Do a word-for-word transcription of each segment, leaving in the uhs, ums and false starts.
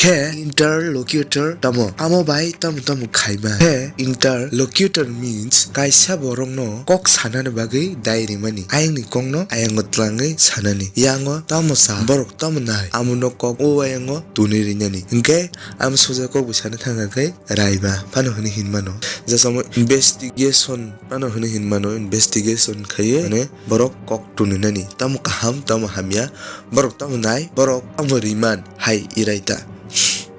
He interlocutor tamo, amo bai tamo tamo khaima. He interlocutor means kaisa borokno kok sanani bagwi dai rimani. Ayangni kokno ayango twlangwi sanani. Yango tamo sa, borok tamo nai, amono kok o ayango tunwi rinani. Hinkhe amo soja kok bo sana thangkha khe raiba phano hwnwi hinmano. Jasamo investigation phano hwnwi hinmano, investigation khaiwi mane borok kok tunwi nani. Tamo kaham, tamo hamya, borok tamo nai, borok tamo riman hai iraita.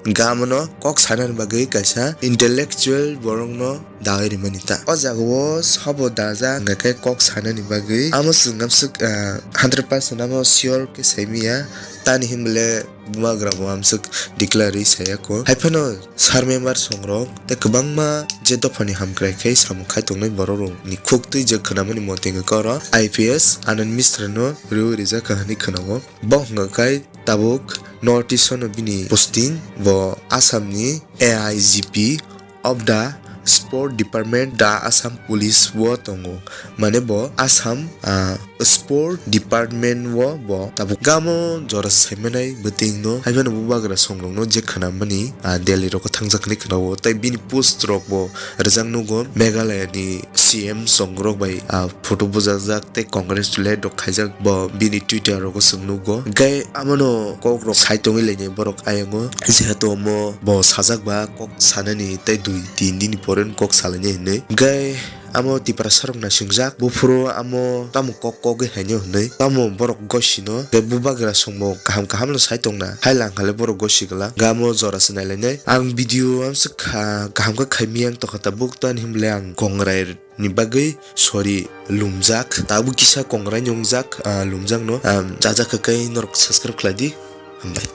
Gamono kok sanani bagwi kaisa intellectual borokno dawai rimani ta. O jagao sabo dajak hwnkhe kok sanani bagwi amo chwng amswk, ah, hundred percent amo sure khe saimanya. Tani hinbole bubagra bo amswk declare rwi saya kho. Haiphano sir member songrok tei kwbangma je dophani hamkrai khe samung khai tongnai borok rokni khuk twi je khwnamani mote hwnkhe oro I P S Anand Mishra no rwi rijak kha hwnwi khwnao. Bo hwnkha khe tabuk North East no bini posting bo Assam ni A I G P of the Sport Department, the Assam Police o tongo. Mane bo Assam, ah, Sport Department o bo tabuk gamo jora saimanai bwtwing no. Haiphano bubagra songrok no je khwnamani, ah, Delhi rogo thangjak hinwi khwnao. Tai bini post rok bo rijak nugo Meghalaya ni C M songrok bai, ah, photo bujajak tei congratulate rok khaijak bo bini Twitter rogo chwng nugo. Hwnkhe amono kok rok sai tongwi lainai borok ayango, jehetu omo bo sajak ba kok sanani tei dui tin dini pore kok salainai hinwi. Hwnkhe amo Tiprasa rok naisingjak, buphuru amo tamo kok kogwi haino hinwi, tamo borok gosino tei bubagra songbo kaham kaham no sai tongna, hai lang hale borok gosi glak, hwnkhe amo jora se nailainai. Ang video amswk kha kaham khe khaimiyang tokha tabuk, tani hinbole ang kongrai ni bagwi sorry, lumjak. Tabuk kisa kongrai ni wngjak, ah, lumjak no. Um, chajak khe norok subscribe khlai di. Hambai.